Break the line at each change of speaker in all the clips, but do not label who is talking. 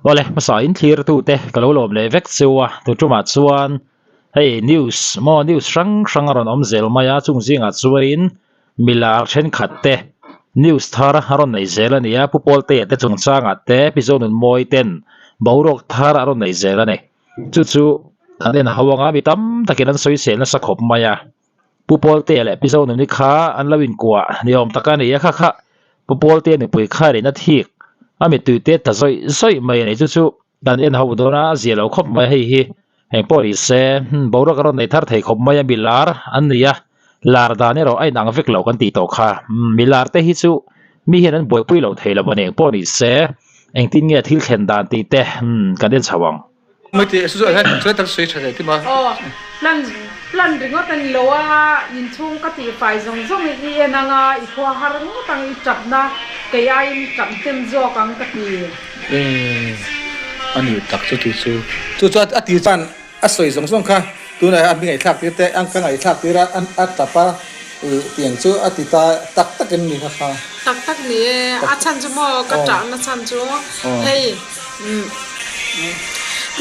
Awle hmasa in thlir tu te ka lo lawm leh vek cheu a tu tumah chuan hei news maw news hrang hrang a rawn awm zel mai a chung zingah chuanin milar thenkhat te news thar a rawn nei zel a ni a Pu Pawltea te chungchangah te Pi Zonunmawi ten boruak thar a rawn nei zel a ni chu chu kan en ho anga mi tam takin an sawi sel nasa khawp mai a. Pu Pawltea leh Pi Zonuni kha an lo inkuah ni awm tak a ni a, kha kha Pu Pawltea nupui kha rin a thik a mittui te ta zawih zawih mai a ni. Chu chu kan en ho dawn a, a zia lo khawp mai a hei hi eng pawh ni se boruak a rawn nei thar thei khawp mai a, mi lar an ni a, lar dan erawh a inang vek lo kan tih tawh kha. Mi lar te hi chu mi hian an buaipui lo thei lo a ni, eng pawh ni se engtin nge thil thlen dan tih te kan en chho ang.
Aw, plan plan ringawt a ni lo a, inchhung ka tihfai zawng zawng i i en ang a, i khua har ngawt ang, i tapna kei aiin i tap hnem zawk ang ka ti.
Eee, a ni tak chu ti chu. Chu chu a ti chuan a sawi zawng zawng kha tunah hian a mi ngaihthlak tir te ang ka ngaihthlak tir a, a tap a, ih tiang chu a ti ta tak tak em ni kha kha.
Tak tak ni e, a chhan chu maw ka tahna chhan chu hei.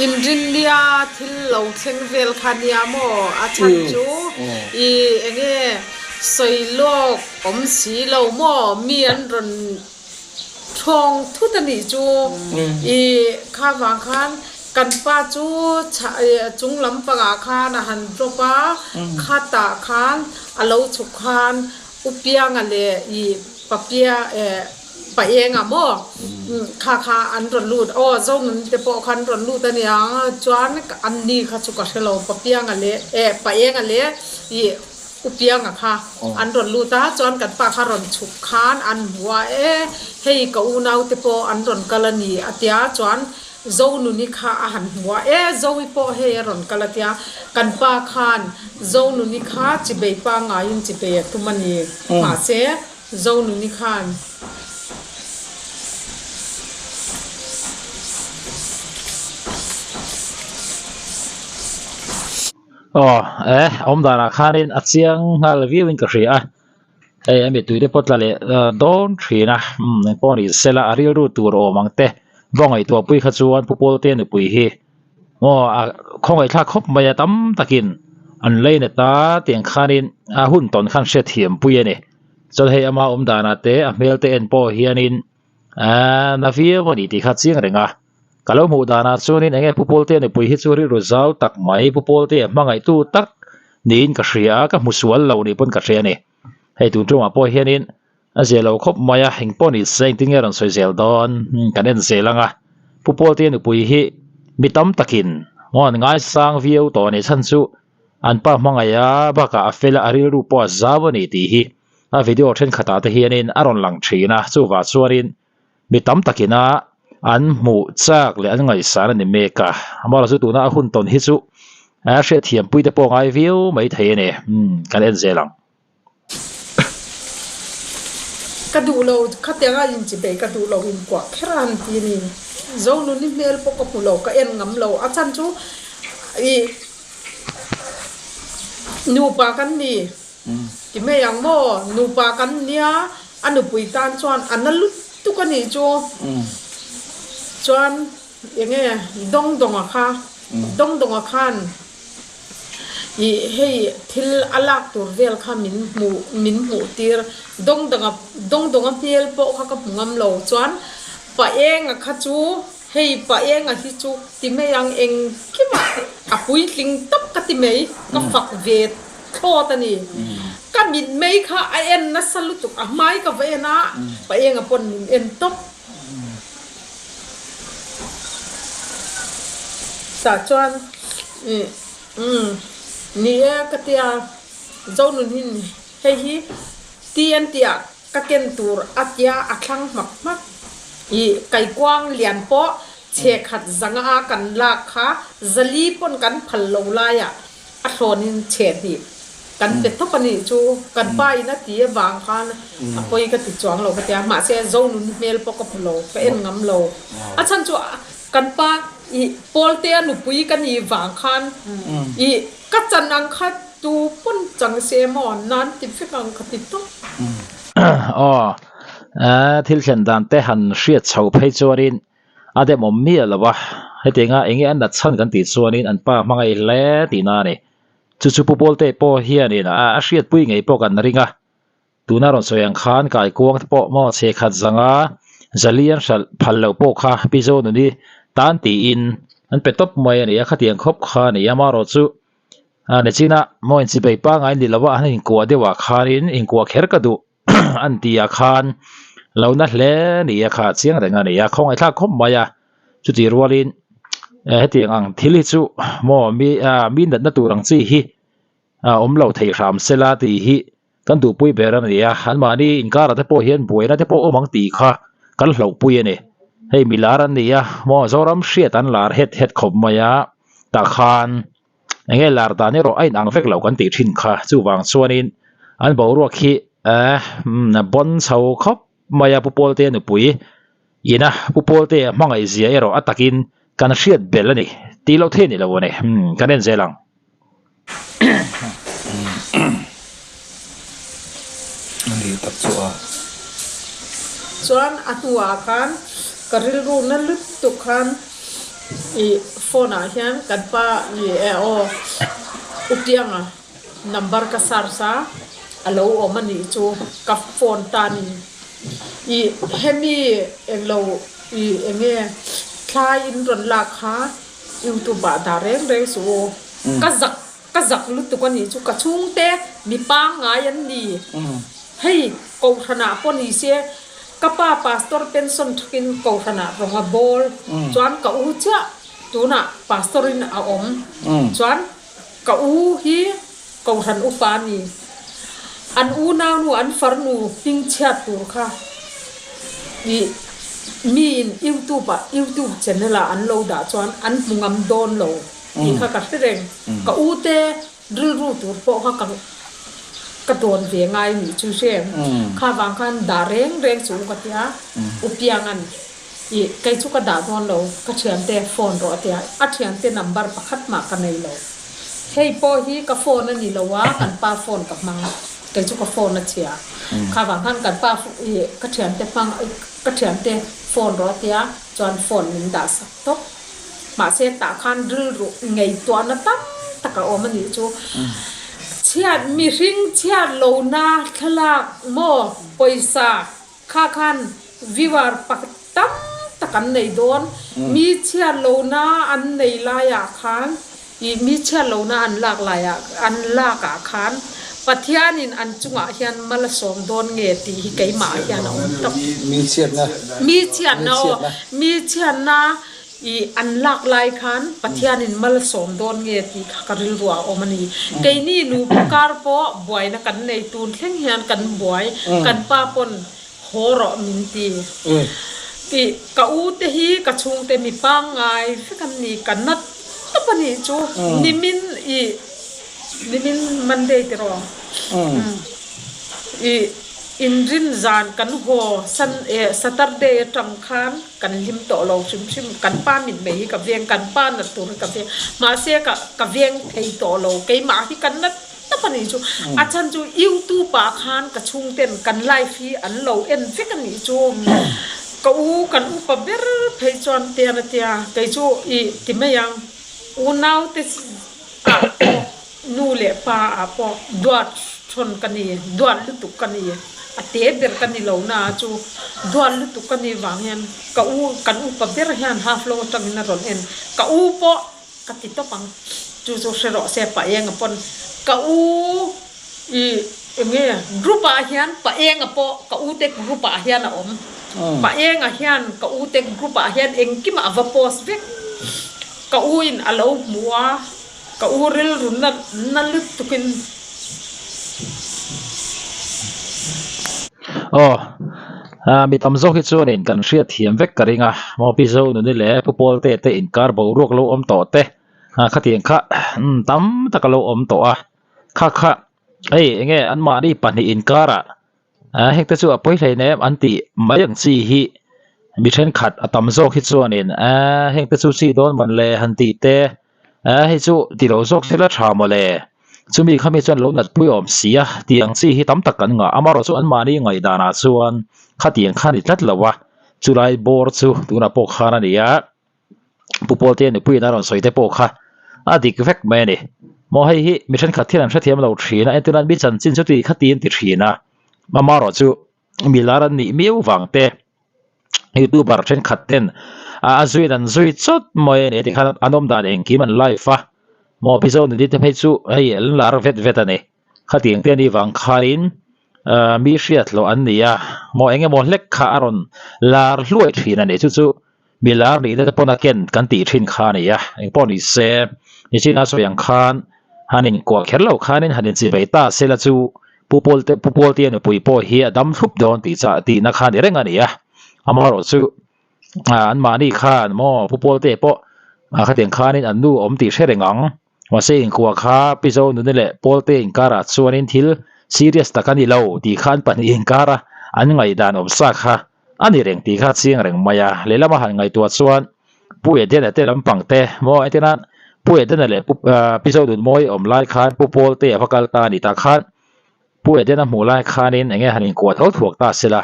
Inrinnia thil lo thleng vel kha nia maw? A chhan chu i enge sawi lawk awm si lo maw? Mi an rawn thawng thut a nih chu i kha vang khan kan pa chu chung lampangah khan a han drop a, khatah khan a lo chhuk khan Upianga leh i papia eh. Pa enga maw kha kha an rawn lut aw Zonun te pawh kha an rawn lut a nia chuan an ni kha chu ka hre lo Pa Pianga leh eh Pa Enga leh ih U Pianga kha an rawn lut a chuan kan pa kha rawn chhuk khan an hmu a e hei ka unau te pawh an rawn kal a ni a tia chuan Zonuni kha a han hmu a e Zoe pawh hei a rawn kal a tia kan pa khan Zonuni kha chibei pangaiin chibei a tum a ni mahse Zonuni khan.
Aw e awm danah khanin a chiang nghal viau in ka hria a hei a mittui te pawh tla leh dawn thin a umm engpawh ni sela a rilru tur awm ang te vaw ngaihtuah pui kha chuan Pu Pawlte nupui hi aw a khawngaihthlak khawp mai a tam takin an lei na ta tiang khanin a hun tawn khan hriatthiam pui a ni. Chuan hei ama awm danah te a hmel te en pawh hianin ahh na viau a ni tih kha chiang reng a, ka lo hmuh danah chuanin eng nge Pu Pawltea nupui hi chu rilru zau tak mai Pu Pawltea hmangaihtu tak niin ka hria a, ka hmu sual lo nih pawn ka hria a ni. Hei tun ṭumah pawh hianin a zia lo khawp mai a, engpawh ni se engtin nge a rawn sawi zel dawn kan en zel ang a, Pu Pawltea nupui hi mi tam takin maw an ngaisang viau tawh a nih chhan chu An pa hmangaih a, bakah a fel a, a rilru pawh a zau a ni tih hi a video thenkhatah te hianin a rawn lang thin a, chuvah chuanin mi tam takina an hmuh chak leh an ngaihsan a ni mek a, amaherawhchu tuna a hun tawn hi chu a hriatthiampui te pawh a ngai viau mai thei a ni, umm kan en zel ang.
Ka duh lo, khatianga inchibei ka duh lo inkuah kher a han ti a ni. Zonuni hmel pawh ka hmu lo, ka en ngam lo. A chhan chu ih nupa kan ni ti mai ang maw? Nupa kan nia, a nupui tan chuan a na lutuk a nih chu. Chuan eng nge Dawngdawnga kha, Dawngdawnga khan. Ih hei thil a lak tur vel kha min hmuh min hmuh tir dawngdanga dawngdawnga hmel pawh kha ka hmu ngam lo chuan pa enga kha chu hei pa enga hi chu ti mai ang engkimah a puitling tawp ka ti mai ka fak ve thlawt a ni ka mit mai kha a en nasa lutuk a hmai ka va en a pa enga pawn min en tawp. Tah chuan ih umm ni e ka tia Zonun hin hei hi TNT ah ka ken tur a tia a thlang hmak hmak ih kaikuang lian pawh chhe khat zanga a kan lak kha zali pawn kan phal lo laiah A thlawnin chhe hnih kan pe tawp a nih chu kan pa in a ti avang khan a pawi ka ti chuang lo ka ti a, mahse Zonun hmel pawh ka hmu lo, ka en ngam lo. A chhan chu kan pa ih Pawltea nupui ka nih vang khan ih ka chan ang kha tu pawn chang se maw nan ti vek ang ka ti tawp.
Aw, thil thlen dan te han hriat chho phei chuanin. A demawm miah lo a, hetianga eng nge an nat chhan kan tih chuanin an pa hmangaih hle tihna a ni. Chu chu Pu Pawlte pawh hianin a hriatpui ngei pawh kan ring a, tuna rawn sawi ang khan kaikuang te pawh maw chhe khat zanga zali an hralh phal loh pawh kha Pi Zonuni tan tiin an pe tawp mai a ni a, khatiang khawp kha a ni a, amaherawhchu nichina maw inchipei pangngai ni lova an inkuah deuhah khanin inkuah kher ka duh. an ti ah khan lo na hle ni a kha chiang reng a ni a khawngaihthlak khawp mai a chutih rualin hetiang ang thil hi chu maw mi ah mi natna tur ang chi hi a awm lo thei hram sela tih hi kan duhpui ber a ni a anmahni inkarah te pawh hian buaina te pawh awm ang tih kha kan hlauhpui a ni hei milar an ni a maw Zoram hriat an lar het het khawp mai a tah khan. Eng nge lar dan erawh a inang vek lo kan tih thin kha chuvang chuanin an boruak hi eh bawn chho khawp mai a Pu Pawlte nupui ina Pu Pawlte a hmangaih zia erawh a takin kan hriat belh a ni tih loh theih a ni lo a ni kan en zel ang.
A nih tak chu a.
Chuan a hnuah khan ka rilru na lutuk khan. Ih phone ah hian kan pa ni e aw Upianga number ka search a a lo awm a nih chu ka phone tan in ih hemi englo ih enge thlai in rawn lak kha youtube ah dah reng reng suh u ka zak ka zak lutuk a nih chu ka chhungte mi pangngai an ni hei kohhran ah pawh ni se Ka pa pastor pension thakin kohhranah rawng a bawl chuan ka u chiah tunah pastor in a awm chuan ka u hi kohhran upa a ni. An unaunu an farnu hming chhiat tur kha ih mi in youtube ah youtube channel ah an lo dah chuan an hmu ngam dawn lo tih kha ka hre reng. Ka u te Rilru tur pawh kha ka ka dawn ve ngai nih chu hre kha vang khan dah reng reng chu ka tia u Piangan ih kei chu ka dah dawn lo ka thiante phone rawh a tia a thiante number pakhat mah ka nei lo hei pawh hi ka phone a ni lo a kan pa phone ka hmang kei chu ka phone a chhia kha vang khan kan pa ih ka thiante hmang ka thiante phone rawh a tia chuan phone min dah sak tawp. Mahse tah khan rilru ngaihtuahna tam tak a awm a nih chu. Chhiat mihring chhiat lohna thlalak maw pawisa kha khan viewer pakhat tam tak an nei dawn. Mi chhiat lohna an nei laiah khan ih mi chhiat lohna an lak laiah an lakah khan Pathianin an chungah hian mal a sawm dawn nge tih hi keimah ah hian a awm tawp.
Mi chhiatna.
Mi chhiatna aw. Mi chhiatna ih an lak lai khan Pathianin mal a sawm dawn nge tih kha ka rilru ah a awm a ni. Keini nupa kar pawh buaina kan nei tun thleng hian kan buai, kan pa pawn haw rawh min ti. Ih ka u te hi ka chhungte mi pangngai vek an ni, ka nat tawp a nih chu. Nimin ih. Nimin Monday tiraw i inrin zan kan haw Sun eh Saturday atang khan kan hlim tawh lo hrim hrim kan pa mit mai hi ka veng kan pa nat tur hi ka veng mahse ka ka veng thei tawh lo keimah hi kan nat tawp a nih chu a chhan chu youtube ah khan ka chhungten kan live hi an lo en vek a nih chu ka u kan upa ber phei chuan tian a tia kei chu i ti mai ang unaute ah pawh nu leh pa ah pawh duat thawn ka ni, duat lutuk ka ni, a te ber ka ni lo na chu duat lutuk ka ni vang hian ka u kan upa ber hian half long atangin a rawn en, ka u pawh ka ti tawp ang chu chu hre rawh se pa enga pawn ka u ih eng nge group ah hian pa enga pawh ka u te group ah hian a awm, pa enga hian ka u te group ah hian engkimah a va post vek. Ka u in a lo hmu a, ka u rilru na na lutuk in.
Aw, mi tam zawk hi chuanin kan hriat thiam vek ka ring a, maw Pi Zonuni leh Pu Pawlte te inkar boruak lo awm tawh te, khatiang kha tam tak a lo awm tawh a, kha kha hei enge anmahni pahnih inkarah Heng te chu a pawi hlein em an tih mai ang chi hi mi thenkhat a tam zawk hi chuanin heng te chu chi dawn man le han tih te hei chu ti lo zawk thil a tha mawle chumi kha mi chuan lo nat pui awm si a tih ang chi hi tam tak kan ngah amaherawhchu an mahni ngaihdanah chuan khatiang kha a ni tlat lo a. Chulai bawr chu tunah pawh khan a ni a, Pu Pawlte nupuiin a rawn sawi te pawh kha a dik vek mai a ni. Maw hei hi mi thenkhat hian an hrethiam lo thin a, entirnan mi chanchin chu ti khatin ti thin a, amaherawh chu mi lar an nih miau vang te youtuber thenkhat ten a zuiin an zui chawt mai a ni tikhan an awm dan engkim an live a, maw Mizo nuni te phei chu hei an lar vet vet a ni. Khatiang te anih vang khain mi hriat hlawh an ni a, maw eng emaw hlek kha a rawn lar hluai thin a ni. Chu chu mi lar nihna te pawn a ken kan tih thin kha a ni a, engpawh ni se nichina sawi ang khan han inkuah kher lo khanin han inchivei ta sela chu Pu Pawlte Pu Pawltea nupui pawh hi a dam thlup dawn tih chah tihna kha a ni reng a ni a, amaherawh chu anmahni khan maw Pu Pawltea pawh khatiang khanin an nu awm tih hre reng ang. Mahse inkuah kha Pi Zonuni leh Pawlte inkarah chuanin thil serious tak a ni lo tih khan pahnih inkara an ngaihdan awm sa kha a ni reng tih kha a chiang reng mai a. Lehlam a han ngaihtuah chuan Pu Edena te lampang te maw entirna Pu Edena leh Pi Zonunmawi awm lai khan Pu Pawlte a va kal ta a ni tah khan Pu Edena hmuh lai khanin enge han inkuah tho thuak ta sela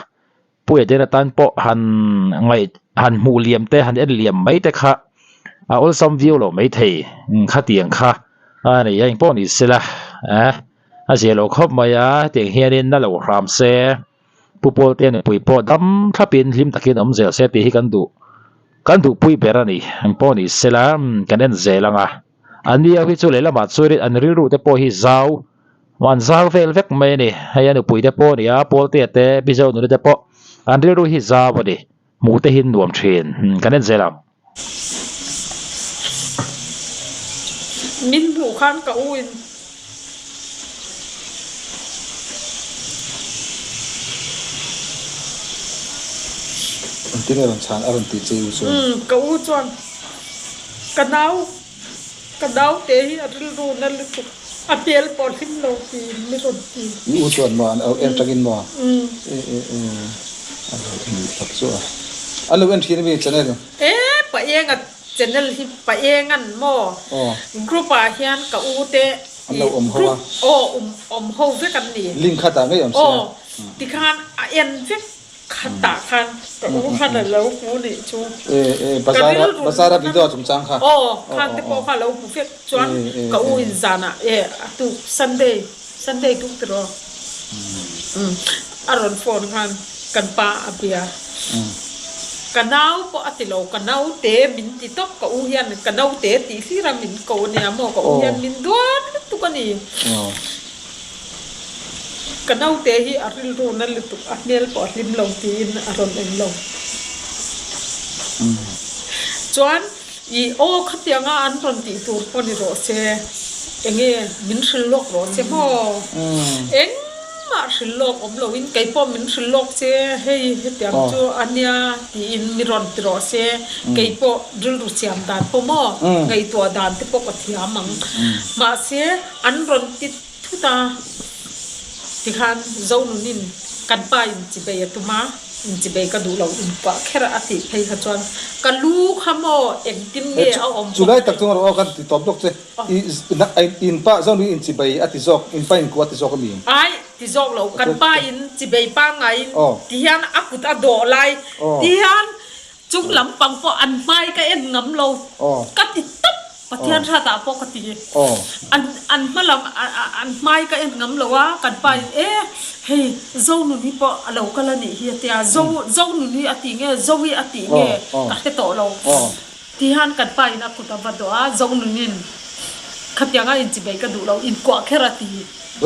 Pu Edena tan pawh han ngaih han hmuh liam te han en liam mai te kha a awlsam viau lo mai thei khatiang kha a ni a engpawh ni sela eh a zia lo khawp mai a hetiang hianin na lo hram se Pu Pawlte nupui pawh dam thlapin hlim takin awm zel se tih hi kan duh kan duhpui ber a ni engpawh ni sela kan en zel ang a an ni ho hi chu lehlamah chuanin an rilru te pawh hi zau An zau vel vek mai a ni. Hei a nupui te pawh a ni a, Pawltea te, Mizo nula te pawh an rilru hi zau a ni. Hmuh te hi nuam thin. Kan en zel ang.
Min hmuh khan ka u in.
Engtin nge rawn chhan a rawn tih che i u chuan?
Ka u chuan ka nau. Ka naute hi a rilru na lutuk, a hmel pawh hlim lo tiin mi rawn ti.
I u chuan maw an au en tangin maw? E e e a lo en tak chu a. A lo en thin a mi channel?
E Paenga channel hi Paengan maw? Group ah hian ka u te
An lo awm ho a.
Group aw awm ho vek an ni.
Link kha tah ngei awm sia.
Aw tikhan a en vek. Khatah khan ka u khan a lo hmu nih chu. Ka rilru
Bazara video chungchang kha.
Aw khan te pawh kha a lo hmu vek chuan ka u in zanah e a tuk Sunday Sunday tuk tiraw a rawn phone khan kan pa a bia ka nau pawh a ti lo ka naute min ti tawp ka u hian ka naute tih hlir a min ko ania maw ka u hian min duat lutuk a ni. Ka naute hi a rilru na lutuk, a hmel pawh a hlim lo tiin a rawn eng lo. Chuan i aw khatianga an rawn tih tur pawh ni rawh se, enge min hrilh lawk rawh che maw? Engmah hrilh lawk awm loin kei pawh min hrilh lawk che, hei hetiang chu a nia tiin mi rawn ti rawh se, kei pawh rilru siam dan pawh maw ngaihtuah dan te pawh ka thiam ang. Mahse an rawn ti. Thut a, tikhan Zonunin kan pa in chibei a tum a, in chibei ka duh lo in kuah kher a tih phei kha chuan ka lu kha maw engtin nge a awm
Chu lai tak chuan rawh aw kan ti tawp lawk che, i in pa Zonui in chibei a ti zawk, in pa in kuah a ti zawk a mi?
Ai, ti zawk lo, kan pa in chibei pangngaiin tihian a kut a dawh lai tihian Chung lampang pawh an hmai ka en ngam lo ka ti tawp, Pathian hratah pawh ka ti. An an hma lam an hmai ka en ngam lo a, kan pa in e hei Zonun hi pawh a lo kal a nih hi a tia, Zo Zonun hi a tih nge Zoe a tih nge ka hre tawh lo. Tihian kan pa in a kut a va dawh a, Zonun in khatianga inchibei ka duh lo, inkuah kher a ti.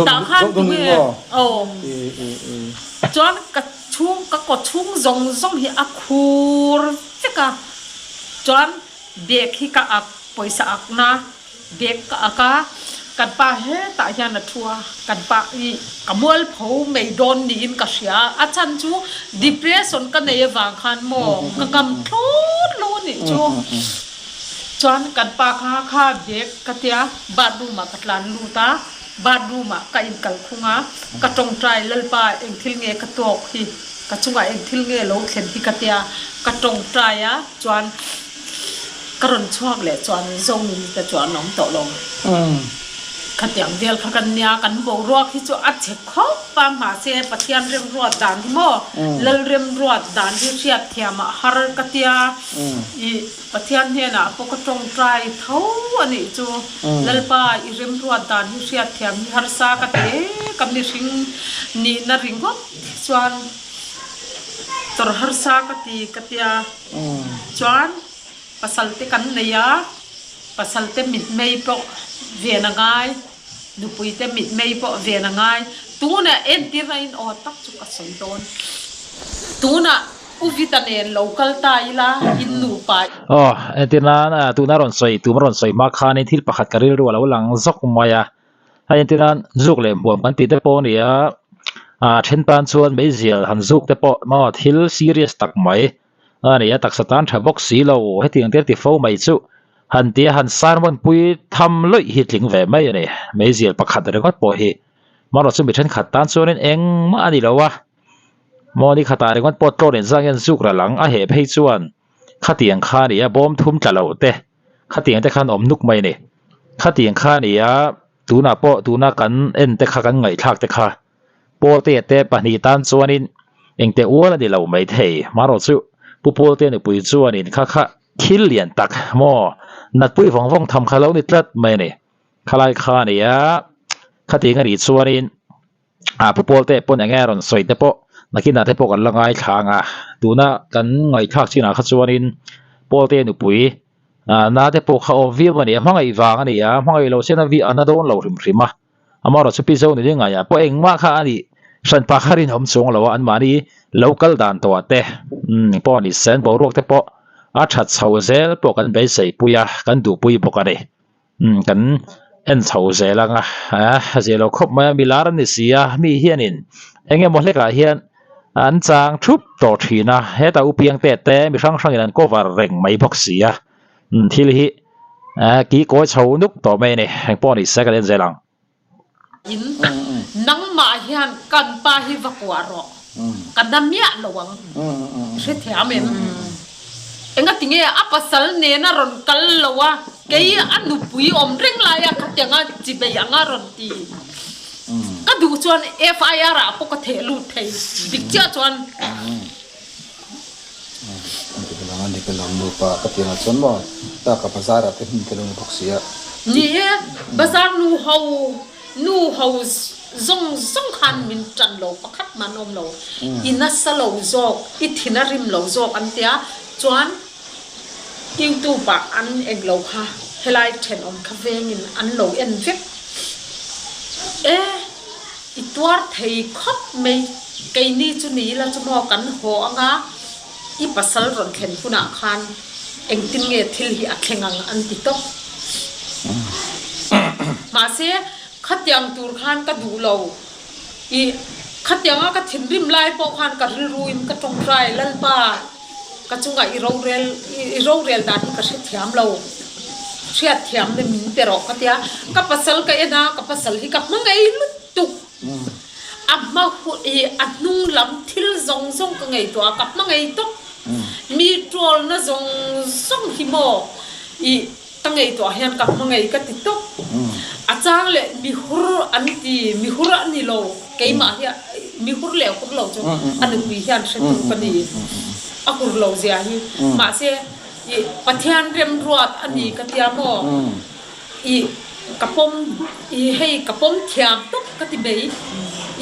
Tah khan tunge aw chuan ka. Chhung ka kaw chhung zawng zawng hi a khur vek a, chuan bag hi ka ak pawisa akna bag ka ak a, kan pa hetah hian a thu a, kan pa hi ka mualpho mai dawn niin ka hria a, a chhan chu depression ka nei avang khan maw ka ngam thlawt lo a nih chu, chuan kan pa kha kha bag ka tia bathroom ah ka tlan lut a. Bathroom ah ka inkal khung a, ka tawngtai Lalpa eng thil nge ka tawk hi, ka chungah eng thil nge lo thlen hi ka tia, ka tawngtai a chuan ka rawn chhuak leh chuan Zonuni te chu an awm tawh lo. Khatiang vel kha kan nia, kan boruak hi chu a chhe khawp a, mahse Pathian remruat dan hi maw, Lal remruat dan hi hriat thiam a har ka tia, i Pathian hnenah pawh ka tawngtai tho a nih chu, Lalpa i remruat dan hi hriat thiam hi harsa ka ti e, ka mihring nihna ringawt hi chuan chawr harsa ka ti ka tia, chuan. Pasal te kan nei a, pasal te mitmei pawh ven a ngai, nupui te mitmei pawh ven a ngai. Tunah entirna in aw tak chu ka sawi dawn. Tunah U Vita nen lo kal ta ila in nupa.
Aw, entirna tuna rawn sawi, tuma rawn sawi hma khanin thil pakhat ka rilru a lo lang zawk mai a. A entirna zuk leh hmuam kan tih te pawh a ni a, a then tan chuan meizial han zuk te pawh maw thil serious tak mai. A ni a, taksa tan tha bawk si lo, hetiang te ti fo mai chu han tia han sermon pui tham lawih hi tling ve mai a ni. Meizial pakhat ringawt pawh hi marawh chu mi thenkhat tan chuanin engmah a ni lo a, maw ni khatah ringawt pawh tlawn inzang hian zuk ral ang a heh phei chuan khatiang kha a ni a, bawm thum tla loh te khatiang te khan awm nuk mai a ni. Khatiang kha a ni a, tunah pawh tuna kan en te kha kan ngaihthlak te kha. Pawlte te pahnih tan chuanin engte ual a ni lo mai thei. Marawh chu Pu Pawlte nupui chuanin kha kha thil lian tak maw natpui vawng vawng tham kha lo ni tlat mai a ni. Khalai kha a ni a, khatiang a nih chuanin ah Pu Pawlte pawn enge a rawn sawi te pawh nakinah te pawh kan la ngaithla ang a. Tuna kan ngaihthlak chinah kha chuanin Pawlte nupui ah na te pawh kha awm viau a ni a, hmangaih vang a ni a, hmangaih loh sen a vi a na dawn lo hrim hrim a. Amaherawh chu Pi Zoni ngaiah pawh engmah kha a nih hranpa kha rinawm chuang lo a, anmahni lo kal dan tawh ah te pawh a ni sen boruak te pawh a that chho zel pawh kan beisei pui a, kan duhpui bawk a ni. Kan en chho zel ang a, a zia lo khawp mai a, mi lar an ni si a, mi hianin eng emaw hlekah hian an chang thup tawh thin a, hetah U Piangte te mi hrang hrangin an cover reng mai bawk si a. Thil hi ki kawi chho nuk tawh mai a ni. Eng pawh ni se kan en zel ang.
In nangmah hian kan pa hi va kuah rawh. Ka na miah lo ang. I hrethiam em? Engati nge a pasal nena rawn kal lo a, kei a nupui awm reng laia khatianga chibei anga rawn ti. Ka duh chuan FIR ah pawh ka theh lut thei dik chiah chuan. Ni e, bazar nu ho nu ho zawng zawng khan min tan lo pakhat mah an awm lo, i nasa lo zawk, i thin a rim lo zawk an tia, chuan youtube ah an eng lo kha helai thenawm kha vengin an lo en vek e. I tuar thei khawp mai. Keini chu ni ila chu maw kan haw anga i pasal rawn thlen hunah khan engtin nge thil hi a thleng ang an ti tawp. Mahse khatiang tur khan ka duh lo. I khatianga ka thinrim lai pawh khan ka rilruin ka tawngtai Lalpa ka chungah i rorel i rorel dan hi ka hrethiam lo. Hriatthiam na min pe rawh ka tia, ka pasal ka en a, ka pasal hi ka hma ngei lutuk. A hma hi a hnung lam thil zawng zawng ka ngaihtuah a, ka hma ngei tawp. Mi ṭawlna zawng zawng hi maw i ka ngaihtuah hian ka hma ngei ka ti tawp. A chang leh mi hur an ti, mi hur a ni lo, keimah hi mi hur leh hur lo chu a nupui hian hretu ka ni, a hur lo zia hi. Mahse. I Pathian remruat a ni ka tia maw? I ka pawm i hei ka pawm thiam tawp ka ti mai.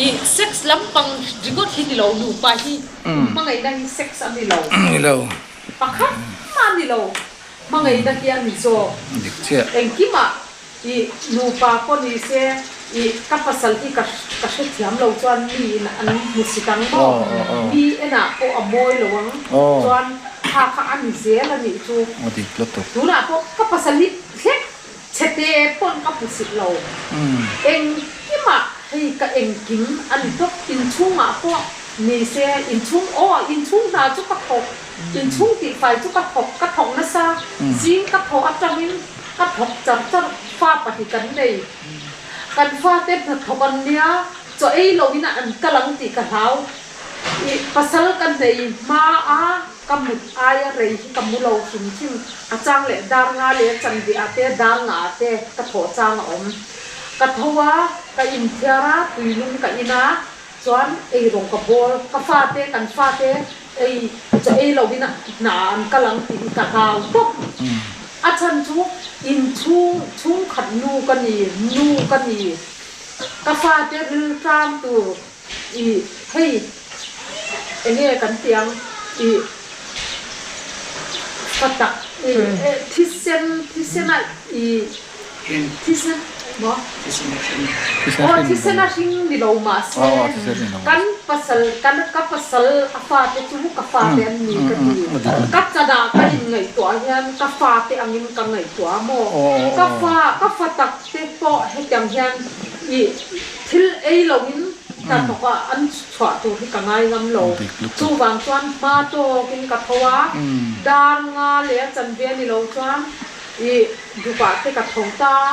I sex lampang ringawt hi ni lo nupa hi hmangaihna hi sex a ni lo.
Ni lo.
Pakhat mah a ni lo. Hmangaihna hi a ni zawk.
Dik chiah.
Engkimah I nupa pawh ni se i ka pasal hi ka ka hrethiam lo chuan mi in an hmusit ang maw? Mi enah pawh a mawi lo ang chuan kha kha a ni zel a nih chu. Tunah pawh ka pasal hi hlek chhe te pawn ka hmusit lo. Engkimah hei ka engkim a ni tawp. Inchhungah pawh ni se inchhung aw inchhung hna chu ka thawk inchhung tihfai chu ka thawk ka thawk nasa zing ka thawh atangin Ka thawk char char, fa pahnih kan nei. Kan fate hnathawk an nia, chaw ei loin an kal ang tih ka hlau. I pasal ka nei hma a, ka mut aia rei hi ka mu lo hrim hrim. A chang leh dar nga leh chanve ah te, dar nga ah te ka thawh chang a awm. Ka tho a, ka inthiar a, tuilum ka in a, chuan eirawng ka bawl. Ka fate, kan fate ei chaw ei lovin hna ah an kal ang tih hi ka hlau tawp. A chhan chu inchhung, chhungkhat nu ka ni, nu ka ni. Ka fate rilṭam tur i hei enge kan tih ang i fa tak i thisen thisen a i thisen maw aw thisen a hring ni lo mahse kan pasal kan ka pasal a fate chu ka fate an ni ka ti ka chanah ka inngaihtuah hian ka fate angin ka ngaihtuah maw ka fa ka fa tak te pawh hetiang hian i Thil ei loin ka thawk a, an chhuah tur hi ka ngai ngam lo. Chuvang chuan hma tawkin ka tho a, dar nga leh a chanve a ni lo chuan i dukah te ka tho ta a,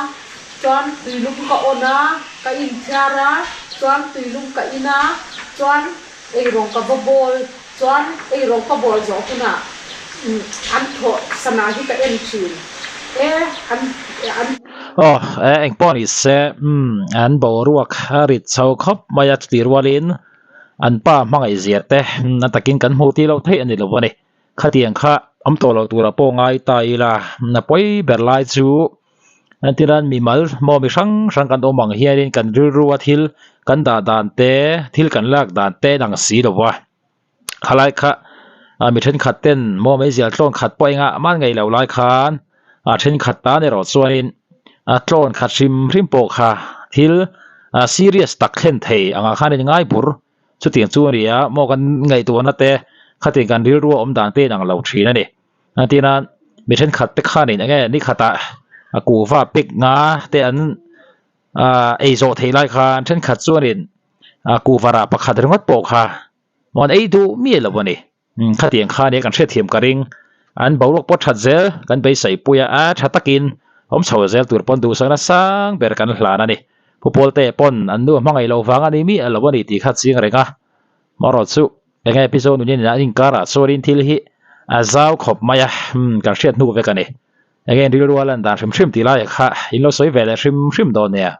chuan tuilum ka on a, ka inthiar a, chuan tuilum ka in a, chuan eirawng ka va bawl, chuan eirawng ka bawl zawh hunah an thawh sana hi ka en thin e, an an.
Aw, e engpawh ni se, umm, an boruak a rit chho khawp mai a, chutih rualin an pa hmangaih zia te a takin kan hmuh tih loh theih a ni lo a ni. Khatiang kha awm tawh loh turah pawh ngai ta ila, a pawi ber lai chu Entirnan mimal maw mi hrang hrang kan awm ang hianin kan rilrua thil kan dah dan te, thil kan lak dan te a inang si lo va. Khalai kha mi thenkhat ten maw meizial tlawn khat pawh engah man ngei loh lai khan a thenkhat tan erawh chuanin a tlawn khat hrim hrim pawh kha thil serious tak thlen thei angah khan in ngai bur. Chutiang chu a ni a, maw kan ngaihtuahna te khatiang kan rilrua awm dan te a inang lo thin a ni. Entirna mi thenkhat te khanin eng nge ni khatah a kuhva pek nga te an ah ei zawh theih lai khan thenkhat chuanin a kuhva rah pakhat ringawt pawh kha an ei duh miah lo a ni. Khatiang kha nia kan hriatthiam ka ring. An boruak pawh that zel kan beisei pui a, a tha takin awm chho zel tur pawn duhsakna sang ber kan hlan a ni. Pu Pawlte pawn an nu a hmangaih loh vang a ni miah lo a ni tih kha chiang reng a. Marawh chu enge episode nun in an inkarah chuanin thil hi a zau khawp mai a, umm kan hriat hnu vek a ni. Enge rilru a lan dan hrim hrim tih laiah kha in lo sawi ve leh hrim hrim dawn nia.